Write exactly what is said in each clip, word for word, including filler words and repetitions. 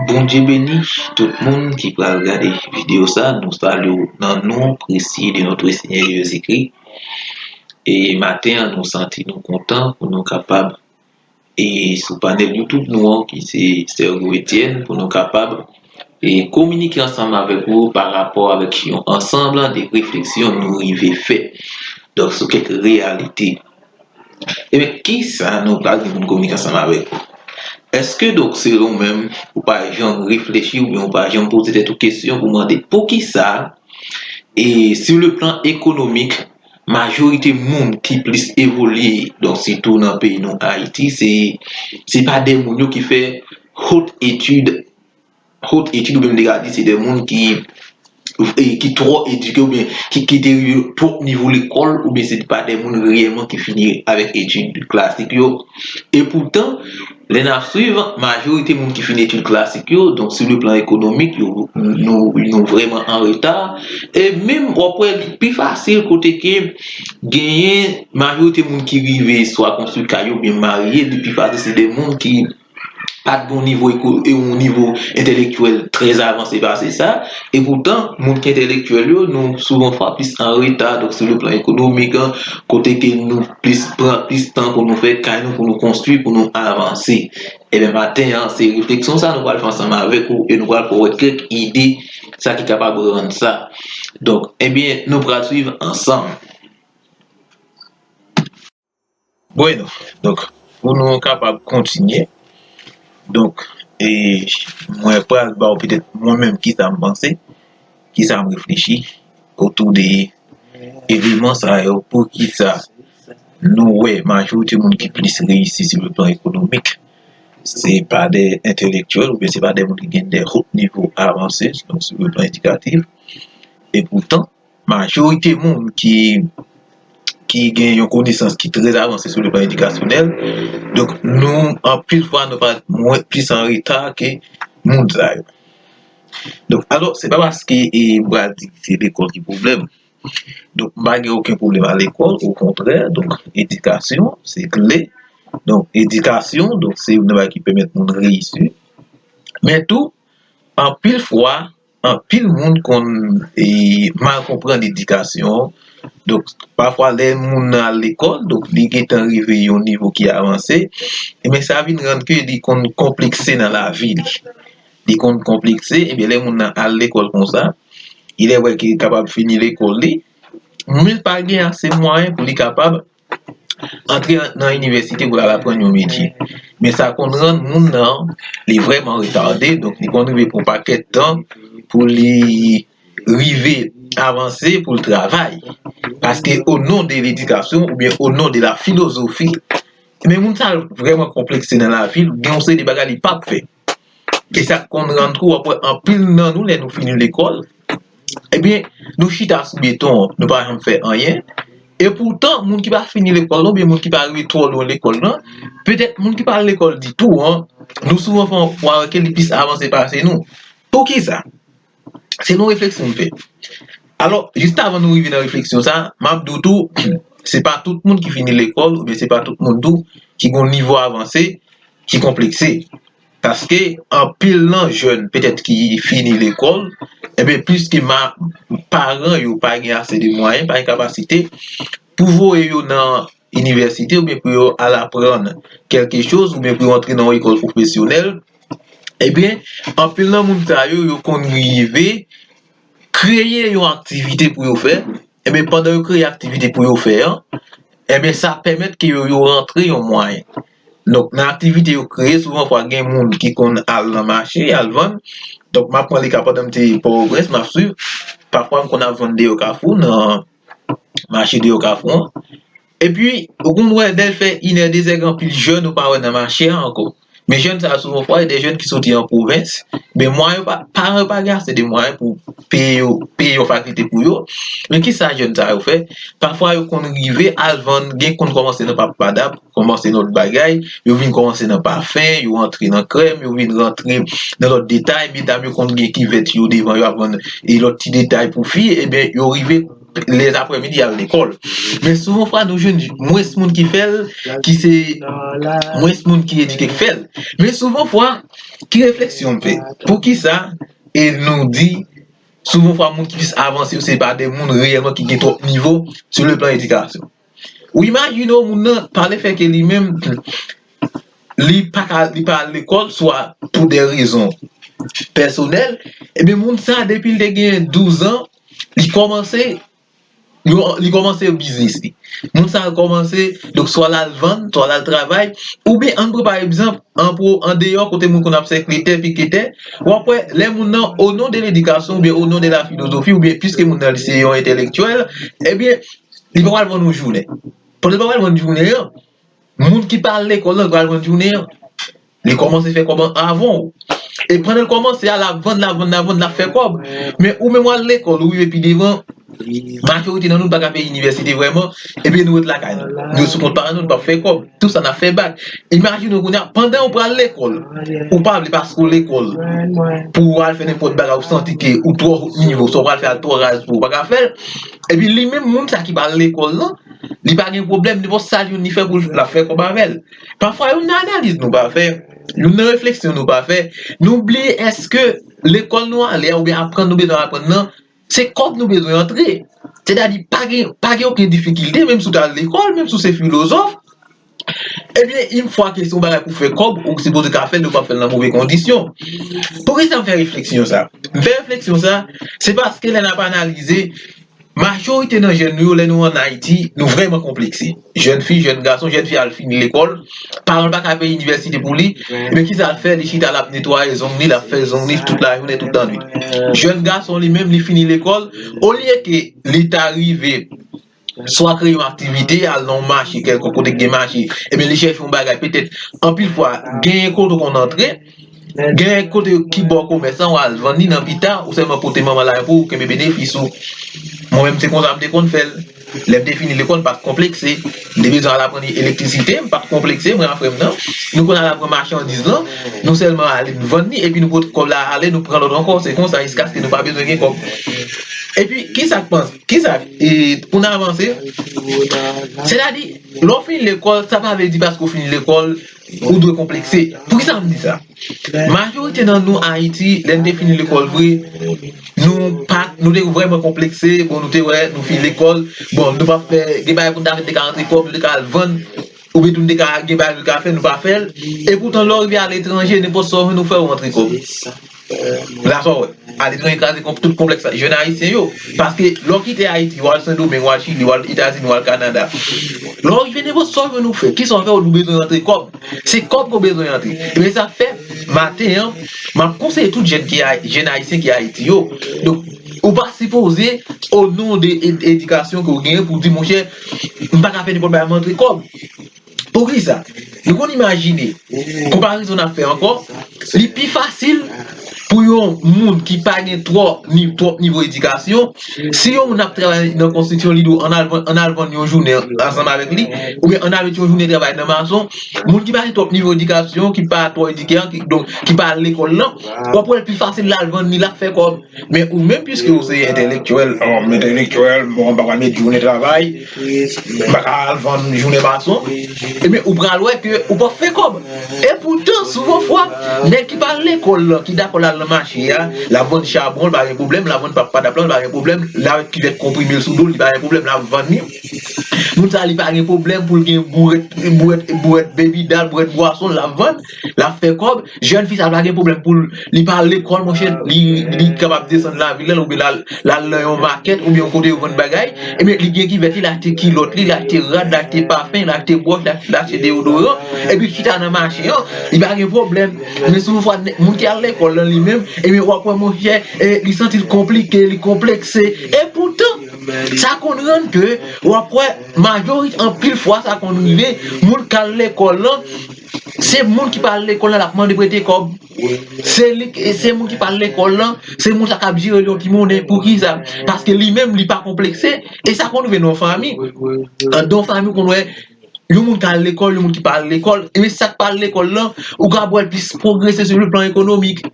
Bondye beni tout moun ki pral gade videyo sa. Nou salye w nan non presye de notre Seigneur Jésus-Christ. E maten an, nou santi nou kontan pou nou kapab, e sou panèl YouTube nou an, ki se Sergo Etienne, pou nou kapab, e kominike ansanm avèk ou pa rapò avèk yon ansanm de refleksyon nou rive fè. Donk, sou kèk reyalite. Ebyen, kisa nou pral gen pou nou kominike ansanm avèk ou? Èske, donk, selon ou menm, ou pa janm reflechi oubyen ou pa janm poze tèt ou kesyon pou mande poukisa, e sur le plan économique, majorite moun ki plis evolye, donk, sitou nan peyi nou, Ayiti, se, se pa de moun yo ki fè haute étude, haute étude, oubyen m te ka di se de moun ki, e, ki twò edike, oubyen ki, ki te rive twòp nivo lekòl, oubyen se pa de moun reyèlman ki fini avèk etid klasik yo. E poutan, lè n ap swiv, majorite moun ki fini etid klasik yo, donk, sur le plan économique, yo, nou, nou vrèman an reta. E menm, w ap wè, li pi fasil kote ke genyen majorite moun ki rive swa konstwi kay yo, oubyen marye, li pi fasil se de moun ki pa t gen yon nivo eko-, e yon nivo entèlektyèl trè avanse pase sa. E poutan, moun ki entèlektyèl yo, nou souvan fwa plis an reta, donk, sur le plan économique, an, kote ke nou plis pran plis tan pou nou fè kay nou, pou nou konstwi, pou nou avanse. Ebyen, maten an, se refleksyon sa nou pral fè ansanm avèk ou, e nou pral fè w wè kèk ide, sa ki kapab rann sa. Donk, ebyen, nou pral swiv ansanm. Bueno, donk, pou nou kapab kontinye, donk, e mwen pral ba w petèt mwen menm kisa m panse, kisa m reflechi otou de evenman sa yo, poukisa nou wè majorite moun ki plis reyisi sur le plan économique, se pa de entèlektyèl oubyen se pa de moun ki gen de haut niveau avancé, donk, sur le plan éducatif. E poutan, majorite moun ki, ki gen yon konesans ki trè avanse sur le plan éducationnel, donk, nou, anpil fwa, nou parèt mwen plis an reta ke moun sa yo. Donk, alò, se pa paske, e, m pral di se lekòl ki pwoblèm. Donk, m pa gen okenn pwoblèm a lekòl, okontrè. Donk, edikasyon, se kle. Donk, edikasyon, donk, se youn nan bagay ki pèmèt moun reyisi. Men tou, anpil fwa, anpil moun konn, e, mal konprann edikasyon. Donk, pafwa, lè moun nan al lekòl, donk, li gentan rive yon nivo ki avanse, ebyen, sa vin rann ke li konn konplekse nan lavi li. Li konn konplekse, ebyen, lè moun nan al lekòl konsa, li lè wè ke li kapab fini lekòl li, men l pa gen ase mwayen pou li kapab antre nan inivèsite pou l al aprann yon metye. Men sa konn rann moun nan, li vrèman retade, donk li konn rive pran pakèt tan pou li rive avanse, pou l travay. Paske, au nom de l'éducation, oubyen au nom de la philosophie, men moun sa vrèman konplekse nan lavi l, gen yon seri de bagay li p ap fè. E sa k konn rann tou, w ap wè anpil nan nou, lè nou fini lekòl, ebyen, nou chita sou beton an, nou pa janm fè anyen. E poutan, moun ki pa fini lekòl lan, oubyen moun ki pa rive twò lwen lekòl lan, petèt moun ki pa al lekòl ditou an, nou souvan fè yon fwa ke li plis avanse pase nou. Poukisa? Se yon refleksyon m fè. Alò, jis avan nou rive nan refleksyon sa, m ap di w tou, se pa tout moun ki fini lekòl, oubyen se pa tout moun tou ki gen yon nivo avanse, ki konplekse. Paske anpil nan jèn, petèt, ki fini lekòl, ebyen, piske ma-, paran yo pa gen ase de mwayen, pa gen kapasite pou voye yo nan inivèsite oubyen pou yo al aprann kèlke choz oubyen pou yo antre nan yon lekòl pwofesyonèl, ebyen, anpil nan moun sa yo, yo konn rive kreye yon aktivite pou yo fè. Ebyen, pandan yo kreye aktivite pou yo fè an, ebyen, sa pèmèt ke yo, yo rantre yon mwayen. Donk, nan aktivite yo kreye, souvan fwa gen moun ki konn al nan mache, al vann. Donk, m ap pran le ka pandan m te Pòtoprens, m ap swiv. Pafwa, m konn al vann deyò Kafou, nan mache deyò Kafou an. Epi, ou konn wè, lè l fè inè, dezè, gen anpil jèn ou pa wè nan mache a ankò. Men jèn sa a, souvan fwa, se de jèn ki soti an pwovens. Men mwayen yo pa, paran yo pa gen ase de mwayen pou peye yo, peye yon fakilte pou yo. Men kisa jèn sa yo fè? Pafwa, yo konn rive al vann, gen konn kòmanse nan papadap, kòmanse nan lòt bagay, yo vin kòmanse nan pafen, yo rantre nan krèm, yo vin rantre nan lòt detay. Medam yo konn gen kivèt yo devan yo ap vann e lòt ti detay pou fi, ebyen, yo rive lèzaprèmidi al lekòl. Men souvan fwa nou jwenn mwens moun ki fè l, ki se mwens moun ki edike k fè l. Men souvan fwa, ki refleksyon m fè? Poukisa e nou di souvan fwa moun ki plis avanse yo se pa de moun reyèlman ki gen twòp nivo sou le plan edikasyon? Ou imajine w, moun nan, pa lefètke li menm, li pa ka, li pa al lekòl, swa pou de rezon pèsonèl, ebyen, moun sa, depi l te gen douz an, li kòmanse, yo, li kòmanse biznis li. Moun sa kòmanse, donk, swa l al vann, swa l al travay, oubyen, ann pran pa egzanp, an pro, andeyò, kote moun konn ap sèkle tè, pike tè, w ap wè, lè moun nan, o non de ledikasyon, oubyen o non de la filozofi, oubyen piske moun nan, li se yon entèlektyèl, ebyen, li pa pral vann yon jounen. Pandan l pa pral vann jounen an, moun ki pa al lekòl lan, li pral vann jounen an. Li kòmanse fè kòb an avan w. E pandan l kòmanse a, l ap vann, l ap vann, l ap vann, l ap fè kòb. Men ou menm w al lekòl, ou rive pi devan, majorite nan nou, nou pa ka peye inivèsite vrèman, epi nou ret lakay nou. Nou sou kont paran nou, nou p ap fè kòb. Tout sa n ap fè bak. Imajine w kounye a, pandan ou pral lekòl, ou pa vle paske w lekòl pou w al fè nenpòt bagay, ou santi ke ou twò nivo, sa w pral fè a twò raz pou ou, ou pa ka fè l. Epi li menm, moun sa ki pa al lekòl lan, li pa gen pwoblèm, nenpòt sa li jwenn li fè pou l, l ap fè kòb avè l. Pafwa, youn nan analiz nou pa fè, youn nan refleksyon nou pa fè, nou bliye èske lekòl nou ale a oubyen aprann nou bezwen aprann nan, se kòb nou bezwen antre. Sètadi, pa gen, pa gen okenn difikilte, menm si w t al lekòl, menm si w se filozòf, ebyen, yon fwa ke se yon bagay pou fè kòb, ou sipoze ka fè l, ou p ap fè l nan move kondisyon. Poukisa m fè refleksyon sa? M fè refleksyon sa, se paske lè n ap analize, majorite nan jèn nou yo, lè nou ann Ayiti, nou vrèman konplekse. Jèn fi, jèn gason, jèn fi al fini lekòl, paran l pa ka peye inivèsite pou li, men kisa l fè? Li chita, l ap netwaye zong li, l ap fè zong li tout lajounen, tout lannwit. Jèn gason li menm, li fini lekòl, olye ke li ta rive swa kreye yon aktivite, al nan yon mache kèlkonk kote k gen mache, ebyen li chèche yon bagay, petèt, anpil fwa, genyen kote w konn antre, genyen kote ki bò komès lan, w al vann li nan pita, ou sèlman pote manman lakay pou ou kenbe benefis ou. Mwen menm, se konsa m te konn fè l. Lè m te fini lekòl, m pa t konplekse. M te bezwen al aprann elektrisite, m pa t konplekse, mwen ak frè m nan. Nou konn al aprann machandiz lan, nou sèlman ale, nou vann li, epi nou pote kòb la ale, nou pran lòt ankò. Se konsa, jiskaske nou pa bezwen gen kòb. Epi, kisa k panse? Kisa, e, pou n avanse, sètadi, lè w fin lekòl, sa pa vle di paske w fin lekòl, ou dwe konplekse. Poukisa m di sa? Majorite nan nou Ayiti, lè n te fini lekòl vre, nou pa, nou te vrèman konplekse, bon, nou te wè, nou fin lekòl, bon, nou pa fè, gen bagay pou n ta fè, nou te ka rantre kòb, nou te ka al vann, oubyen tou nou te ka gen bagay nou te ka fè, nou pa fè l. Epoutan, lè w rive aletranje, nenpòt sa w jwenn ou fè, ou rantre kòb. La sa w wè. Aletranje kraze kon-, tout konplèks sa. Jèn ayisyen yo. Paske lè w kite Ayiti, w al Sendomeng, w al Chili, w al Etazini, w al Kanada. Lè w rive nenpòt sa w jwenn ou fè. Kisa w fè? Ou bezwen rantre kòb. Se kòb ke w bezwen rantre. Ebyen sa fè, maten an, m ap konseye tout jèn ki ay-, jèn ayisyen ki Ayiti yo. Donk, ou pa sipoze, o non de ed-, edikasyon ke w genyen pou w di, monchè, m pa ka fè nenpòt bagay, m rantre kòb. Poukisa? Nou konn imajine, konparezon n ap fè ankò, li pi fasil pou yon moun ki pa gen twò ni-, twòp nivo edikasyon, si yon moun ap travay nan konstriksyon, li di w ann al vann, ann al vann yon jounen ansanm avèk li, oubyen ann al met yon jounen travay nan mason, moun ki pa gen twòp nivo edikasyon, ki pa twò edike an, ki, donk, ki pa al lekòl lan, w ap wè l pi fasil l al vann li, l ap fè kòb. Men ou menm, piske ou se entèlektyèl, entèlektyèl, bon, m pa pral met jounen travay, m pa ka al vann jounen mason. Ebyen, ou pral wè ke ou p ap fè kòb. Epoutan, souvan fwa, nèg ki pa al lekòl lan, ki dakò l al nan mache a, l ap vann chabon, l pa gen pwoblèm, l ap vann pap patap lan, l pa gen pwoblèm, l avèk kivèt konprime l sou do l, li pa gen pwoblèm, l ap vann li. Moun sa, li pa gen pwoblèm pou l gen bourèt, bourèt, bourèt Baby Doll, bourèt bwason, l ap vann, l ap fè kòb. Jèn fi sa pa gen pwoblèm pou l, li pa al lekòl, monchè, li, li kapab desann lavil la, oubyen l al, l al nan yon makèt, oubyen yon kote yo vann bagay, ebyen, li gen kivèt li, l achte kilòt li, l achte rad, l achte pafen, l achte bwòch, l achte, l achte deyodoran, epi l chita nan mache an, li pa gen pwoblèm. Men souvan fwa, moun ki al lekòl lan li menm, ebyen, w ap wè, monchè, e, li santi l konplike, li konplekse. Epoutan, sa konn rann ke, w ap wè, majorite, anpil fwa, sa konn rive, moun k al lekòl lan, se moun ki pa al lekòl la, l ap mande prete kòb. Se li, se moun ki pa al lekòl lan, se moun sa k ap jere l yon ti monnen. Poukisa? Paske li menm, li pa konplekse. E sa konn rive nan yon fanmi. Anndan yon fanmi, ou konn wè, yon moun k al lekòl, yon moun ki pa al lekòl. E sa k pa al lekòl lan, ou ka wè l plis pwogrese sou le plan ekonomik.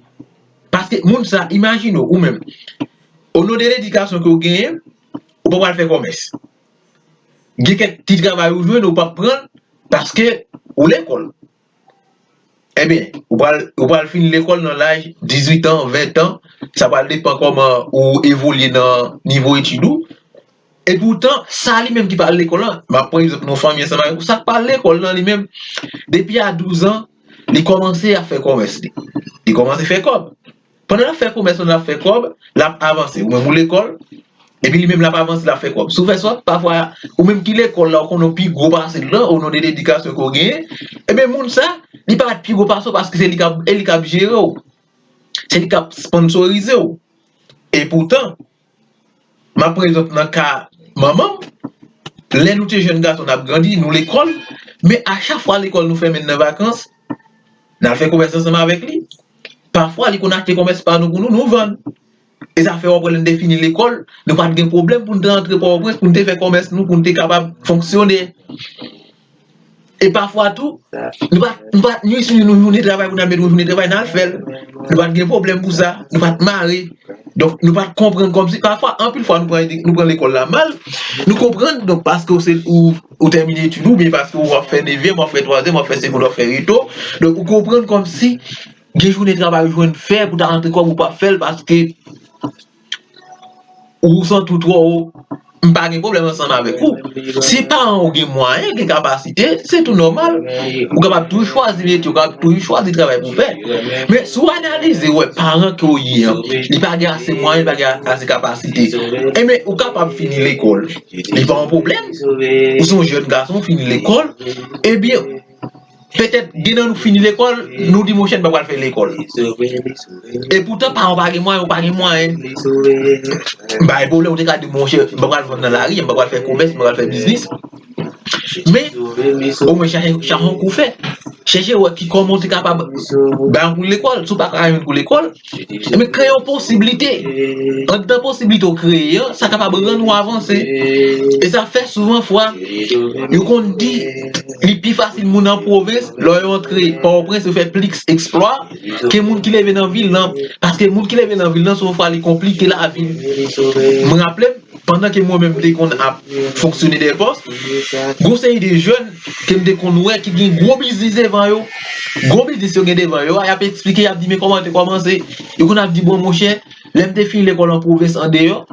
Paske moun sa, imajine w, ou menm, o non de ledikasyon ke w genyen, ou ou pral fè kòmès. Gen kèk ti travay ou jwenn, ou p ap pran l paske ou lekòl. Ebyen, ou pral, ou pral fin lekòl nan laj dizuit an, ven an, sa pral depann kòman ou evolye nan nivo etid ou. Epoutan, sa li menm ki pa al lekòl lan, m ap pran egzanp yon fanmi ansanm avèk ou, sa k pa al lekòl lan li menm, depi a douz an, li kòmanse ap fè kòmès li. Li kòmanse fè kòb. Pandan l ap fè kòmès, pandan l ap fè kòb, l ap avanse. Ou menm ou lekòl, epi li menm l ap avanse, l ap fè kòb. Si w fè sòt, pafwa, ou menm ki lekòl la, ou konn yon pi gwo pase l lan, o non de ledikasyon ke w genyen, ebyen, moun sa, li parèt pi gwo pase w paske se li k ap, e li k ap jere w. Se li k ap sponsorize w. Epoutan, m ap pran egzanp nan ka manman m. Lè nou te jèn gason, n ap grandi, nou lekòl, men a chak fwa lekòl nou fèmen nan vakans, n al fè kòmès ansanm avèk li. Pafwa, li konn achte kòmès pa nou pou nou, nou vann. E sa fè w ap wè lè n te fini lekòl, nou pa t gen pwoblèm pou n te antre Pòtoprens, pou n te fè kòmès nou, pou n te kapab fonksyone. E pafwa tou, nou pa, nou pa, nou, si nou jounen travay, pou n al met yon jounen travay, n al fè l. Nou pa t gen pwoblèm pou sa, nou pa t mare. Donk, nou pa t konprann kòmsi, pafwa, anpil fwa, nou pran, nou pran lekòl la mal. Nou konprann, donk, paske w se, ou, ou tèmine etid ou, oubyen paske w ap fè nevyèm, w ap fè twazyèm, w ap fè segonn, w ap fè reto. Donk, ou konprann kòmsi, gen jounen travay ou jwenn fè pou ta rantre kòb ou p ap fè l paske ou santi w twò wo. M pa gen pwoblèm ansanm avèk ou. Si paran w gen mwayen, gen kapasite, se tou nòmal. Ou kapab toujou chwazi metye, ou kapab toujou chwazi travay pou w fè. Men si w analize, w wè paran ke w ye an, li pa gen ase mwayen, li pa gen ase kapasite. Ebyen, ou kapab fini lekòl. Li pa yon pwoblèm. Ou se yon jèn gason, ou fini lekòl. Ebyen, petèt, gen nan nou fini lekòl, nou di, "Monchè, m pa pral fè lekòl." Epoutan, paran w pa gen mwayen, ou pa gen mwayen. M pa gen pwoblèm, ou te ka di, "Monchè, m pa pral vann nan lari, m pa pral fè kòmès, m pa pral fè biznis." Men, omwen, chache, chache yon kou fè. Chèche wè ki kòman ou te kapab bay yon kou lekòl. Si w pa ka jwenn kou lekòl, ebyen, kreye yon posiblite. Anndan posiblite w kreye an, sa kapab rann ou avanse. E sa fè souvan fwa, yo konn di, li pi fasil moun an pwovens, lè yo antre Pòtoprens, yo fè plis eksplwa ke moun ki leve nan vil lan. Paske moun ki leve nan vil lan, souvan fwa, li konplike lavi l. Mwen raple m, pandan ke mwen menm m te konn ap fonksyone dè pòs, gon seri de jèn ke m te konn wè ki gen gwo biznis devan yo, gwo biznis yo gen devan yo, y ap eksplike, y ap di, "Men kòman te kòmanse?" Yo konn ap di, "Bon, monchè, lè m te fini lekòl an pwovens andeyò,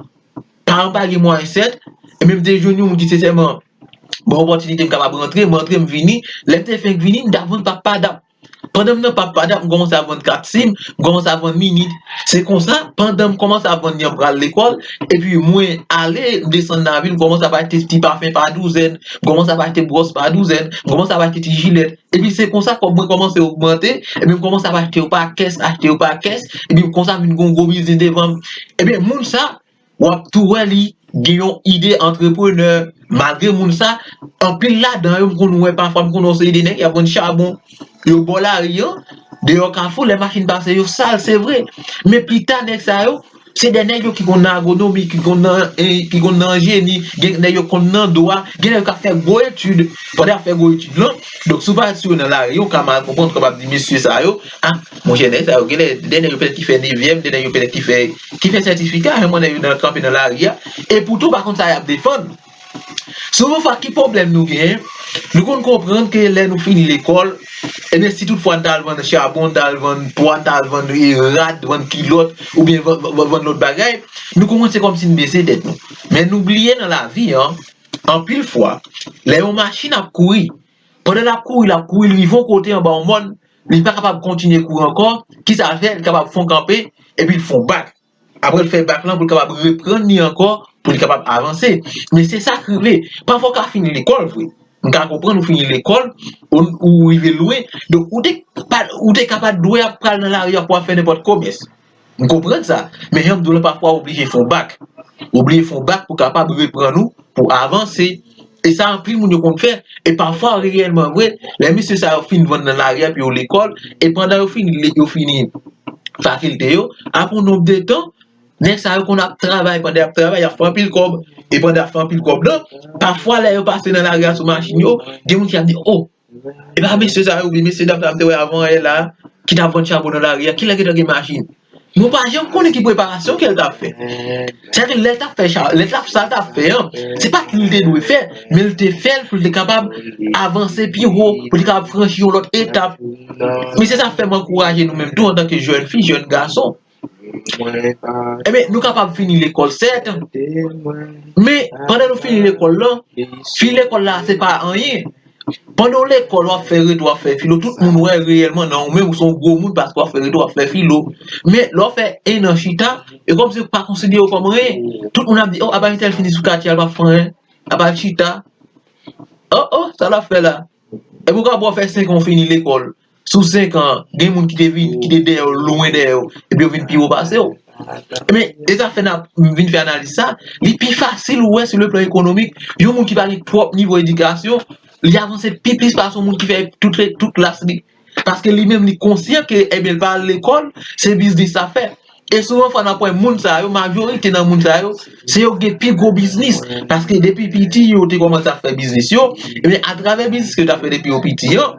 paran m pa gen mwayen sèt, e men m te jwenn yon moun ki sensèman ban opòtinite m kapab rantre, m rantre, m vini." Lè m te fenk vini, m t ap vann pap padap. Pandan m nan pap padap, m kòmanse ap vann kat sim, m kòmanse ap vann minit. Se konsa, pandan m kòmanse ap vann li an, m pral lekòl, epi mwen ale, m desann lavil, m kòmanse ap achte ti pafen pa douzèn, m kòmanse ap achte bwòs pa douzèn, m kòmanse ap achte ti jilèt. Epi se konsa kòb mwen kòmanse ogmante, epi m kòmanse ap achte yo pa kès, achte yo pa kès, epi konsa vin gon gwo biznis devan m. Ebyen, moun sa, w ap tou wè li gen yon ide antreprenè. Malgre moun sa, anpil ladan yo, m konn wè pafwa, m konn wè yon seri de nèg, y ap vann chabon. Yo bò lari an, deyò kafou, lè machin pase, yo sal, se vre. Men pita, nèg sa yo, se de nèg yo ki konn nan agronomi, ki konn nan, eh, ki konn nan jeni, gen nèg yo konn nan dwa, gen nèg yo ka fè gwo etid. Pandan y ap fè gwo etid lan, donk, si w pa sou yo nan lari, ou ka mal konprann, ou kapab di, "Mesye sa yo, ah, monchè, nèg sa yo, genlè, de nèg yo petèt ki fè nevyèm, de nèg yo petèt ki fè, ki fè sètifika, men mwen, nèg yo nan, kanpe nan lari a." Epoutan, ou pa konn sa y ap defann. Souvan fwa, ki pwoblèm nou genyen? Nou konn konprann ke lè nou fini lekòl, ebyen, si toutfwa n t al vann chabon, n t al vann pwa, n t al vann, eh, rad, vann kilòt, oubyen vann, vann, vann lòt bagay, nou konprann se kòmsi n bese tèt nou. Men nou bliye nan lavi an, anpil fwa, lè yon machin ap kouri, pandan l ap kouri, l ap kouri, li rive yon kote anba yon mòn, li pa kapab kontinye kouri ankò, kisa l fè? Li kapab fè yon kanpe, epi l fè yon bak. Apre l fè bak lan, pou l kapab reprann li ankò, pou li kapab avanse. Men se sa k rive. Pafwa w ka fini lekòl vre. M ka konprann ou fini lekòl, ou, ou rive lwen. Donk, ou te pa, ou te ka pa dwe ap pral nan lari a pou ap fè nenpòt kòmès. M konprann sa. Men jan m di w la, pafwa w oblije fè yon bak. Ou oblije fè yon bak pou kapab reprann ou, pou avanse. E sa anpil moun yo konn fè. E pafwa, reyèlman vre, lè mesye sa yo fin vann nan lari a, epi yo lekòl, e pandan yo fini, yo fini fakilte yo, apre yon nonb de tan, nèg sa yo konn ap travay, pandan y ap travay, y ap fè anpil kòb. E pandan y ap fè anpil kòb lan, pafwa lè yo pase nan lari a sou machin yo, gen moun ki ap di, "Oh, e pa mesye sa yo, oubyen mesye dam sa m te wè avan yè la, ki t ap vann chabon nan lari a, kilè gentan gen machin?" Nou pa janm konnen ki preparasyon ke l t ap fè. Sètadi lè l t ap fè cha, lè l t ap sa l t ap fè an, se pa t li l te dwe fè, men l te fè l pou l te kapab avanse pi wo, pou l te kapab franchi yon lòt etap. Men se sa k fè m ankouraje nou menm tou antanke jèn fi, jèn gason. Ebyen, nou kapab fini lekòl, sèt, men pandan nou fini lekòl lan, fini lekòl la, se pa anyen. Pandan w lekòl, w ap fè reto, w ap fè filo, tout moun wè reyèlman nan ou menm, ou se yon gwo moun paske w ap fè reto, w ap fè filo. Men, lè w fè en an chita, e kòmsi yo pa konsidere w kòm anyen. Tout moun ap di, o, apa entèl fini sou katye a, l pa fè anyen, apa l chita. O, o, sa l ap fè la? Epi w ka wè w fè senk an w fini lekòl. Sou senk an, gen moun ki te vin, ki te dèyè w, lwen dèyè w, epi yo vin pi wo pase w. Men, e sa fè n ap vin fè analiz sa, li pi fasil ou wè sou le plan ekonomik, yon moun ki pa gen pwòp nivo edikasyon, li avanse pi plis pase yon moun ki fè tout, tout klas li. Paske li menm li konsyan ke, ebyen, l pa al lekòl, se biznis l ap fè. E souvan fwa n ap wè moun sa yo, majorite nan moun sa yo, se yo gen pi gwo biznis. Paske depi piti, yo te kòmanse ap fè biznis yo. Ebyen, atravè biznis ke yo t ap fè depi yo piti an,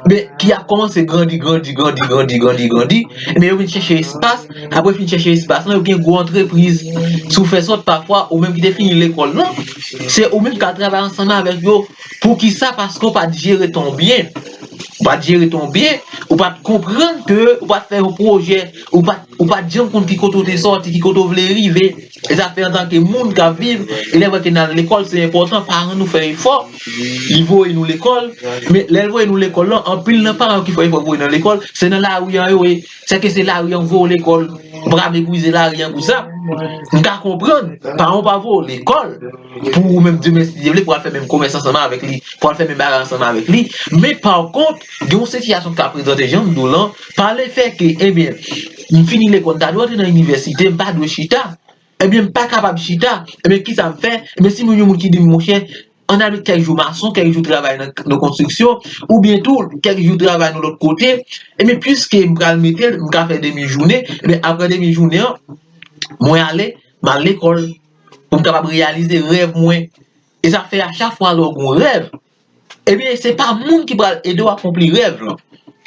men ki ap kòmanse grandi, grandi, grandi, grandi, grandi, grandi, ebyen, yo vin chèche espas. Apre fin chèche espas lan, yo gen gwo antrepriz. Si w fè sòt pafwa, ou menm ki te fini lekòl lan, se ou menm k al travay ansanm avèk yo. Poukisa? Paske w pa t jere tan w byen. Ou pa t jere tan w byen, ou pa t konprann ke ou pa t fè yon pwojè, ou pa t, ou pa t janm konn ki kote w te sòti, ki kote w vle rive. E sa fè antanke moun k ap viv, e lè vre ke n al lekòl, se enpòtan, paran nou fè efò, li voye nou lekòl, men lè l voye nou lekòl lan, anpil nan paran yo ki fè efò voye nan lekòl, se nan lari an yo ye. Sèke se lari an k voye w lekòl, ou pa ka meprize lari an pou sa. M ka konprann, paran w pa voye w lekòl pou ou menm demen si Dye vle, pou al fè menm komès ansanm avèk li, pou al fè menm bagay ansanm avèk li. Men pa kont, gen yon sitiyasyon k ka prezante jan m di w lan, pa lefè ke, ebyen, m fini lekòl, m ta dwe antre nan inivèsite, m pa dwe chita. Ebyen, m pa kapab chita. Ebyen, kisa m fè? Ebyen, si m jwenn yon moun ki di m, monchè, ann al met kèk jou mason, kèk jou travay nan, nan konstriksyon, oubyen tou, kèk jou travay nan lòt kote, ebyen, piske m pral mete l, m ka fè demi jounen, ebyen, apre demi jounen an, mwen ale, m al lekòl, pou m kapab reyalize rèv mwen. E sa fè a chak fwa lè w gen yon rèv, ebyen, se pa moun ki pral ede w akonpli rèv lan.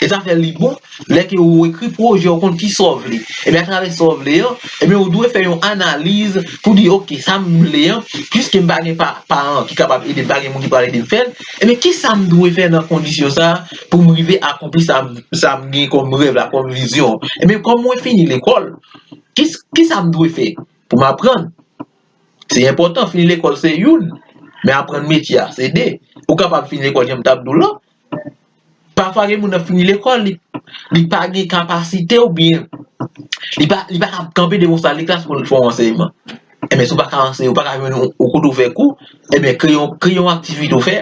E sa fè li bon, lè ke ou ekri pwojè, ou konn kisa w vle. Ebyen, atravè sa w vle an, ebyen, ou dwe fè yon analiz pou di, oke, sa m vle an, piske m pa gen pa, paran ki kapab ede m, pa gen moun ki pral ede m fè l, ebyen, kisa m dwe fè nan kondisyon sa a pou m rive akonpli sa, sa m gen kòm rèv la, kòm vizyon? Ebyen, kòm mwen fini lekòl, kis-, kisa m dwe fè pou m aprann? Se enpòtan, fini lekòl se youn, men aprann metye a se de. Ou kapab fini lekòl jan m t ap di w lan. Pafwa gen moun nan fini lekòl, li, li pa gen kapasite oubyen li pa, li pa ka kanpe devan yon sal de klas pou l fè yon ansèyman. Ebyen, si w pa ka anseye, ou pa ka jwenn yon, yon kote w fè kou, ebyen, kreye yon, kreye yon aktivite w fè.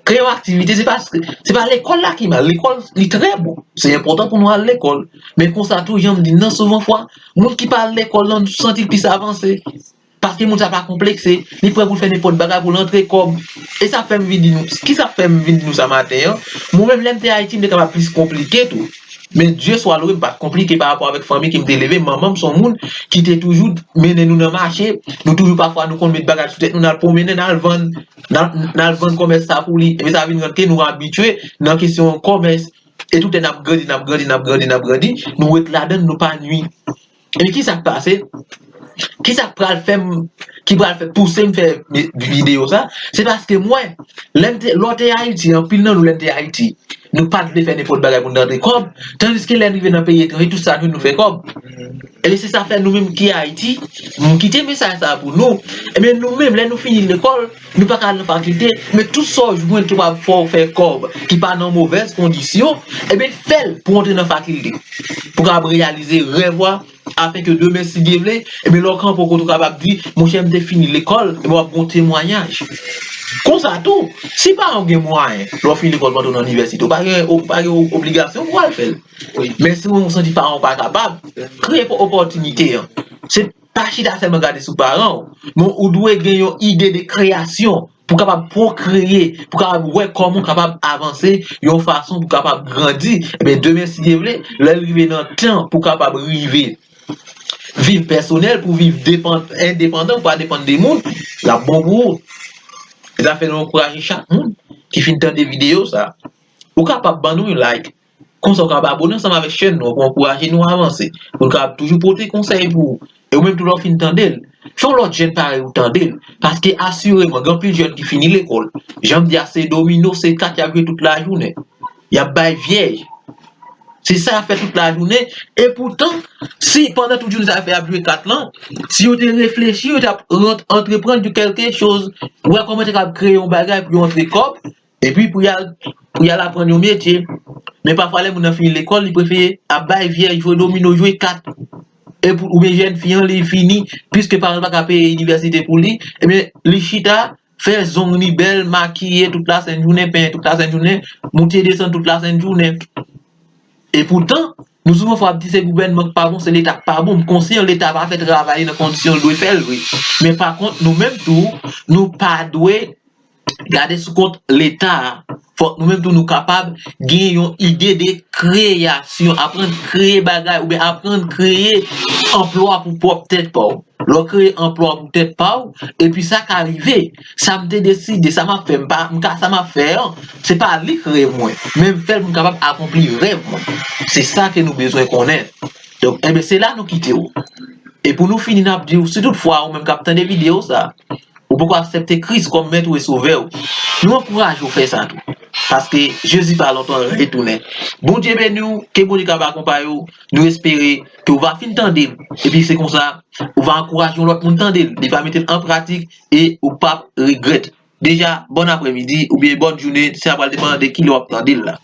Kreye yon aktivite, se pa, se pa lekòl la ki mal. Lekòl, li trè bon. Se enpòtan pou nou al lekòl. Men konsa tou, jan m di nan souvan fwa, moun ki pa al lekòl lan, nou santi l plis avanse. Paske moun sa pa konplekse, li prè pou l fè nenpòt bagay pou l antre kòb. E sa fè m vin di nou, kisa fè m vin di nou sa maten an? Mwen menm, lè m te Ayiti, m te kapab plis konplike tou. Men Dye swa lwe, m pa t konplike pa rapò avèk fanmi ke m te leve. Manman m se yon moun ki te toujou mennen nou nan mache. Nou toujou pafwa nou konn met bagay sou tèt nou, n al pwonmennen, n al vann, n al, n al vann kòmès sa pou li. Epi sa vin rann ke nou abitye nan kesyon kòmès. E toutè n ap grandi, n ap grandi, n ap grandi, n ap grandi, nou ret ladan l, nou pa nwi. Epi kisa k pase? Kisa k pral fè m, ki pral fè pouse m fè vi-, videyo sa? Se paske m wè, lè m te, lè w te Ayiti, anpil nan nou lè n te Ayiti, nou pa t vle fè nenpòt bagay pou n antre kòb, tandiske lè n rive nan peyi etranje, tout sa nou jwenn nou fè kòb. Ebyen, se sa fè nou menm ki Ayiti, m kite mesaj sa a pou nou. Ebyen, nou menm, lè nou fini lekòl, nou pa ka al nan fakilte, men tout sa w jwenn ki kapab fè w fè kòb, ki pa nan movèz kondisyon, ebyen, fè l pou w antre nan fakilte. Pou w kapab reyalize rèv ou a, afenke demen, si Dye vle, ebyen, lè w kanpe w kote w kapab di, monchè, m te fini lekòl, ebyen, w ap gen yon temwayaj. Konsa tou, si paran w gen mwayen, lè w fini lekòl, w antre nan inivèsite, ou pa gen, ou pa gen obligasyon pou w al fè l. Men si w santi paran w pa kapab, kreye opòtinite an. Se pa chita sèlman gade sou paran w, men ou dwe gen yon ide de kreyasyon pou kapab pwokreye, pou kapab wè kòman w kapab avanse yon fason pou kapab grandi. Ebyen, demen, si Dye vle, lè l rive nan tan pou kapab rive viv pèsonèl, pou viv depan-, endepandan, pou pa depann de moun, l ap bon pou ou. E sa fè nou ankouraje chak moun ki fin tande videyo sa. Ou kapab ban nou yon like, Konsa w kapab abone ansanm avèk chèn nou pou ankouraje nou avanse. Pou nou kapab toujou pote konsèy pou ou. E ou menm tou lè w fin tande l, fè yon lòt jèn parèy ou tande l. Paske asireman, gen anpil jèn ki fini lekòl. Jan m di a, se domino, se kat y ap jwe tout lajounen. Y ap bay vyèj. Se sa y ap fè tout lajounen. E poutan, si pandan tout jounen sa y ap fè, y ap jwe kat lan, si yo te reflechi, yo t ap rant- antreprann di kèlke choz, wè kòman yo te kapab kreye yon bagay pou yo antre kòb, epi pou y al, pou y al aprann yon metye. Men pafwa, lè moun nan fini lekòl, li prefere ap bay vyèj, jwe domino, jwe kat. E pou, oubyen jèn fi an, li fini, piske paran l pa ka peye inivèsite pou li, ebyen, li chita, fè zong li bèl, makiye tout lasent jounen, penyen tout lasent jounen, moute desann tout lasent jounen. E poutan, nou souvan fwa ap di se gouvènman k pa bon, se Leta k pa bon. M konsyan Leta pa fè travay nan kondisyon l dwe fè l vre. Men pa kont, nou menm tou, nou pa dwe gade sou kont Leta a. Fòk nou menm tou nou kapab gen yon ide de kreyasyon, aprann kreye bagay oubyen aprann kreye anplwa pou pwòp tèt pa w. Lè w kreye anplwa pou tèt pa w, epi sa ka rive, sa m te deside, sa m ap fè, m pa, m ka, sa m ap fè an, se pa li k rèv mwen, men m fè l pou m kapab akonpli rèv mwen. Se sa ke nou bezwen konnen. Donk, enben, se la nou kite w. E pou nou fini, n ap di w, si toutfwa ou menm k ap tande videyo sa, ou poko aksepte Kris kòm Mèt ou e Sovè w, nou ankouraje w fè sa tou. Paske Jezi pa lontan retounen. Bondye beni w, ke Bondye kapab akonpaye w. Nou espere ke w va fin tande l. Epi se konsa, ou va ankouraje yon lòt moun tande l. Li va mete l an pratik e ou p ap regrèt. Deja, bòn aprèmidi oubyen bòn jounen, sa pral depann de kilè w ap tande l la.